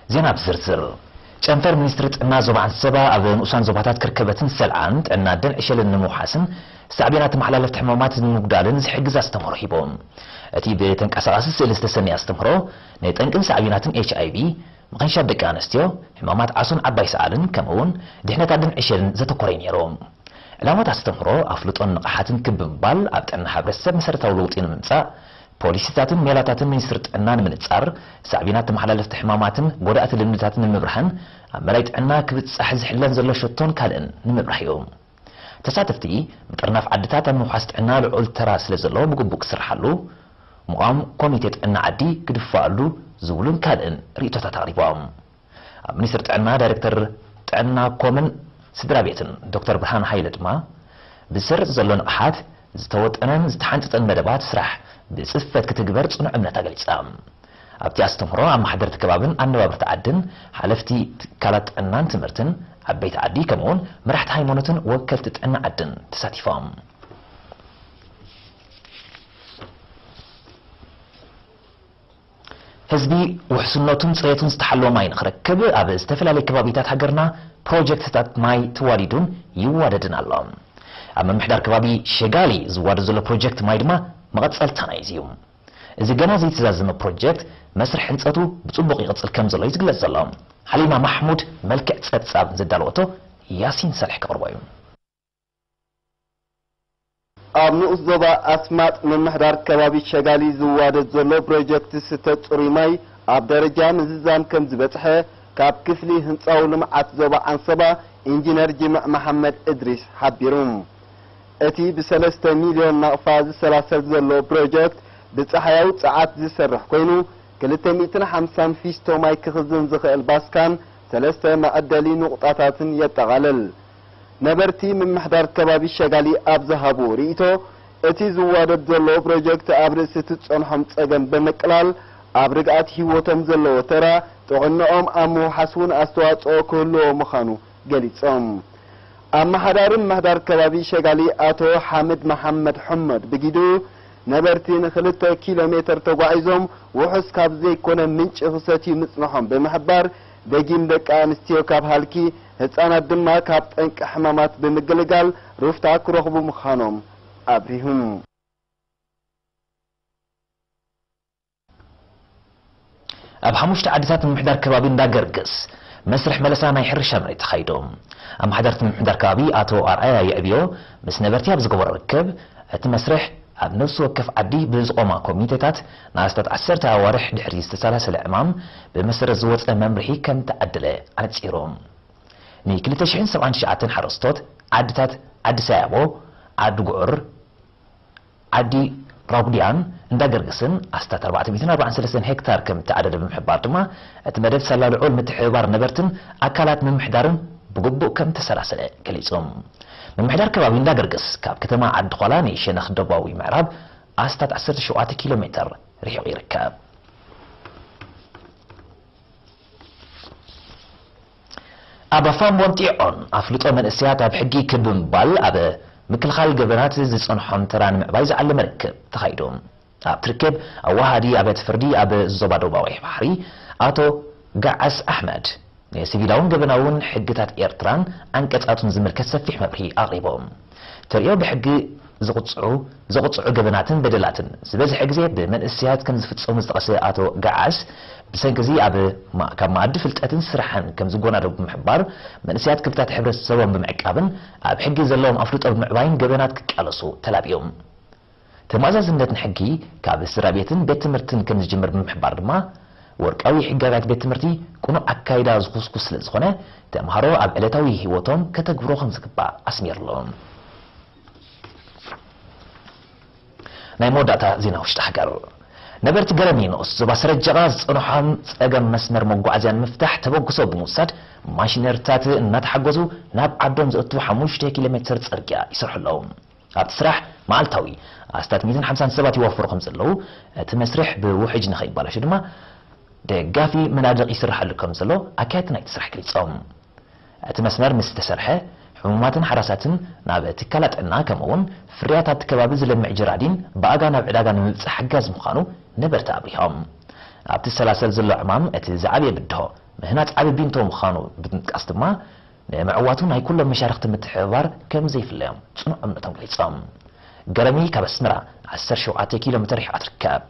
ዜና ብዝርዝር። ጨንፈር ሚኒስትሪ ጥዕና ዞባ ዓንሰባ ኣብ ንኡሳን ዞባታት ከርከበትን ሰልዓን ጥዕና ኣደን ዕሸልን ንምውሓስን ሳዕቤናት ተመሓላለፍቲ ሕማማት ንምጉዳልን ዝሕግዝ ኣስተምህሮ ሂቡ። እቲ ብተንቀሳቓሲ ስእሊ ዝተሰነየ ኣስተምህሮ ንጠንቅን ሳዕቤናትን ኤች ኣይ ቪ፣ ምኽንሻብ ደቂ ኣንስትዮ፣ ሕማማት ዓሶን ዓባይ ሰዓልን ከምኡውን ድሕነት ኣደን ዕሸልን ዘተኮረ እዩ ነይሩ። ዕላማት ኣስተምህሮ ኣፍልጦን ንቕሓትን ክብ ብምባል ኣብ ጥዕና ሕብረተሰብ መሰረታዊ ለውጢ ንምምጻእ ፖሊሲታትን ሜላታትን ሚኒስትሪ ጥዕና ንምንጻር፣ ሳዕቤናት ተመሓላለፍቲ ሕማማትን ጎዳእቲ ልምድታትን ንምብራህን ኣብ መዳይ ጥዕና ክብጻሕ ዝሕለን ዘሎ ሸቶን ካልእን ንምብራህ እዩ። ተሳተፍቲ፣ ምጥርናፍ ዓድታት ኣብ ምውሓስ ጥዕና ልዑል ተራ ስለ ዘለዎ ብግቡእ ክስርሓሉ፣ ምቋም ኮሚቴ ጥዕና ዓዲ ክድፋኣሉ ዝብሉን ካልእን ርእይቶታት ኣቕሪቦም። ኣብ ሚኒስትሪ ጥዕና ዳይሬክተር ጥዕና ኮምን ስድራ ቤትን ዶክተር ብርሃን ሃይለ ድማ፣ ብዝሰርጽ ዘሎ ንቕሓት ዝተወጠነን ዝተሓንጸጸን መደባት ስራሕ ብጽፈት ክትግበር ጽኑዕ እምነታ ገሊጻ። ኣብቲ ኣስተምህሮ ኣመሓደርቲ ከባብን ኣነባብርቲ ዓድን ሓለፍቲ ትካላት ጥዕናን ትምህርትን ዓበይቲ ዓዲ ከምኡውን መራሕቲ ሃይማኖትን ወከልቲ ጥዕና ዓድን ተሳቲፎም። ህዝቢ ውሕስነቱን ጽሬቱን ዝተሓለወ ማይ ንኽረክብ ኣብ ዝተፈላለዩ ከባቢታት ሃገርና ፕሮጀክትታት ማይ ተዋዲዱን ይዋደድን ኣሎ። ኣብ ምምሕዳር ከባቢ ሸጋሊ ዝዋደድ ዘሎ ፕሮጀክት ማይ ድማ መቐጸልታ ናይዚ እዩ። እዚ ገና ዘይተዛዘመ ፕሮጀክት መስርሕ ህንጸቱ ብጽቡቕ ይቕጽል ከም ዘሎ እዩ ዝግለጽ ዘሎ። ሓሊማ ማሕሙድ መልክዕ ጸብጻብ ዘዳለወቶ ያሲን ሳልሕ ከቕርቦ እዩ። ኣብ ንኡስ ዞባ ኣስማጥ ምምሕዳር ከባቢ ሸጋሊ ዝዋደድ ዘሎ ፕሮጀክት ስተ ጽሩይ ማይ ኣብ ደረጃ ምዝዛም ከም ዝበጽሐ ካብ ክፍሊ ህንጻዊ ልምዓት ዞባ ዓንሰባ ኢንጂነር ጅምዕ መሓመድ እድሪስ ሓቢሩ። እቲ ብሰለስተ ሚልዮን ናቕፋ ዝሰላሰል ዘሎ ፕሮጀክት ብጸሓያዊ ጸዓት ዝሰርሕ ኮይኑ፣ ክልተ ሚእትን ሓምሳን ፊስቶ ማይ ክኽዝን ዝኽእል ባስካን ሰለስተ መዐደሊ ንቑጣታትን የጠቓልል። ነበርቲ ምምሕዳር ከባቢ ሸጋሊ ኣብ ዝሃብዎ ርእይቶ፣ እቲ ዝዋደድ ዘሎ ፕሮጀክት ኣብ ርእሲ እቲ ዝጸንሖም ጸገም ብምቅላል፣ ኣብ ርግኣት ህይወቶም ዘለዎ ተራ፣ ጥዕንኦም ኣብ ምውሓስ እውን ኣስተዋጽኦ ክህልዎ ምዃኑ ገሊጾም። ኣመሓዳሪ ምምሕዳር ከባቢ ሸጋሊ ኣቶ ሓምድ መሓመድ ሕመድ ብጊዱ፣ ነበርቲ ንክልተ ኪሎ ሜተር ተጓዒዞም ውሑስ ካብ ዘይኮነ ምንጪ ክሰትዩ ምጽንሖም ብምሕባር፣ ደጊም ደቂ ኣንስትዮ ካብ ሃልኪ፣ ህጻናት ድማ ካብ ጠንቂ ሕማማት ብምግልጋል ሩፍታ ክረኽቡ ምዃኖም ኣብሪሁ። ኣብ ሓሙሽተ ዓድታት ምምሕዳር ከባቢ እንዳገርግስ መስርሕ መለሳ ናይ ሕርሻ መሬት ተኻይዱ። ኣመሓዳርቲ ምምሕዳር ከባቢ ኣቶ ኣርኣያ የዕብዮ ምስ ነበርቲ ኣብ ዝገበሮ ርክብ፣ እቲ መስርሕ ኣብ ነፍሲ ወከፍ ዓዲ ብዝቖማ ኮሚቴታት ንኣስታት ዓሰርተ ኣዋርሕ ድሕሪ ዝተሰላሰለ ዕማም ብመሰረት ዝወፀ መምርሒ ከም ተዓደለ ኣነፂሩ። ን ክልተ ሽሕን ሰብዓን ትሽዓተን ሓረስቶት ዓድታት ዓዲ ሳያቦ፣ ዓዲ ጉዕር፣ ዓዲ ራጉዲያን እንዳ ገርግስን ኣስታት ኣርባዕተ ሚእትን ኣርባዓን ሰለስተን ሄክታር ከም እተዓደለ ብምሕባር ድማ፣ እቲ መደብ ሳላ ልዑል ምትሕብባር ነበርትን ኣካላት ምምሕዳርን ብግቡእ ከም ተሰላሰለ ገሊጹ። ምምሕዳር ከባቢ እንዳ ገርግስ ካብ ከተማ ዓዲ ዃላ ንሸነኽ ደቡባዊ ምዕራብ ኣስታት ዓሰርተ ሸውዓተ ኪሎ ሜተር ርሒቑ ይርከብ። ኣብ ኣፋምቦን ጢዖን ኣፍልጦ መንእሰያት ኣብ ሕጊ ክብ ብምባል ኣብ ምክልኻል ገበናት ዝጸንሖም ተራ ንምዕባይ ዝዓለመ ርክብ ተኻይዱ። ኣብቲ ርክብ ኣዋሃዲ ኣብያተ ፍርዲ ኣብ ዞባ ደቡባዊ ባሕሪ ኣቶ ገዓስ ኣሕመድ ንሲቪላውን ገበናውን ሕግታት ኤርትራን ዓንቀጻቱን ዝምልከት ሰፊሕ መብርሂ ኣቕሪቦም። ተርእዮ ብሕጊ ዝቕጽዑ ዘቕጽዑ ገበናትን በደላትን ዝበዝሐ ግዜ ብመንእሰያት ከም ዝፍጸሙ ዝጠቐሰ ኣቶ ገዓስ፣ ብሰንኪ እዚ ኣብ ማ-፣ ካብ መኣዲ ፍልጠትን ስራሕን ከም ዝጎናደቡ ብምሕባር፣ መንእሰያት ክብታት ሕብረተሰቦም ብምዕቃብን ኣብ ሕጊ ዘለዎም ኣፍልጦ ብምዕባይን ገበናት ክቃለሱ ተላብዮም። ተመኣዛዝነት ንሕጊ ካብ ስድራ ቤትን ቤት ትምህርትን ከም ዝጅምር ብምሕባር ድማ፣ ወርቃዊ ሕጋውያት ቤት ትምህርቲ ቅኑዕ ኣካይዳ ዝኹስኩስ ስለ ዝኾነ፣ ተምሃሮ ኣብ ዕለታዊ ህይወቶም ከተግብሮ ከም ዝግባእ ኣስሚርሉ። ናይ መወዳእታ ዜና ውሽጢ ሃገር። ነበርቲ ገረኒ ንኡስ ዞባ ሰረጀቓ ዝጸንሖም ጸገም መስመር መጓዓዝያ ንምፍታሕ ተበግሶ ብምውሳድ፣ ማሽነሪታት እናተሓገዙ ናብ ዓዶም ዘእትዉ ሓሙሽተ ኪሎ ሜትር ጽርግያ ይሰርሑ ኣለዉ። ኣብቲ ስራሕ መዓልታዊ ኣስታት ሚእትን ሓምሳን ሰባት ይዋፈሩ ከም ዘለዉ፣ እቲ መስርሕ ብውሕጅ ንኸይባላሾ ድማ ደጋፊ መናድቕ ይስርሓሉ ከም ዘሎ ኣካየድቲ ናይቲ ስራሕ ገሊጾም። እቲ መስመር ምስ ተሰርሐ፣ ሕሙማትን ሓራሳትን ናብ ትካላት ጥዕና፣ ከምኡ'ውን ፍርያት ኣብቲ ከባቢ ዝለምዕ ጀራዲን ብኣጋ ናብ ዕዳጋ ንምብጻሕ ሓጋዚ ምዃኑ ነበርቲ ኣብሪሆም። ኣብቲ ዝሰላሰል ዘሎ ዕማም እቲ ዝዓበየ ብድሆ ምህናጽ ዓቢ ቢንቶ ምዃኑ ብምጥቃስ ድማ፣ ንምዕዋቱ ናይ ኩሎም መሻርኽቲ ምትሕብባር ከም ዘይፍለዮም ጽኑዕ እምነቶም ገሊጾም። ገረሚ ካብ ኣስመራ ዓሰርተ ሸውዓተ ኪሎ ሜትር ርሒቓ ትርከብ።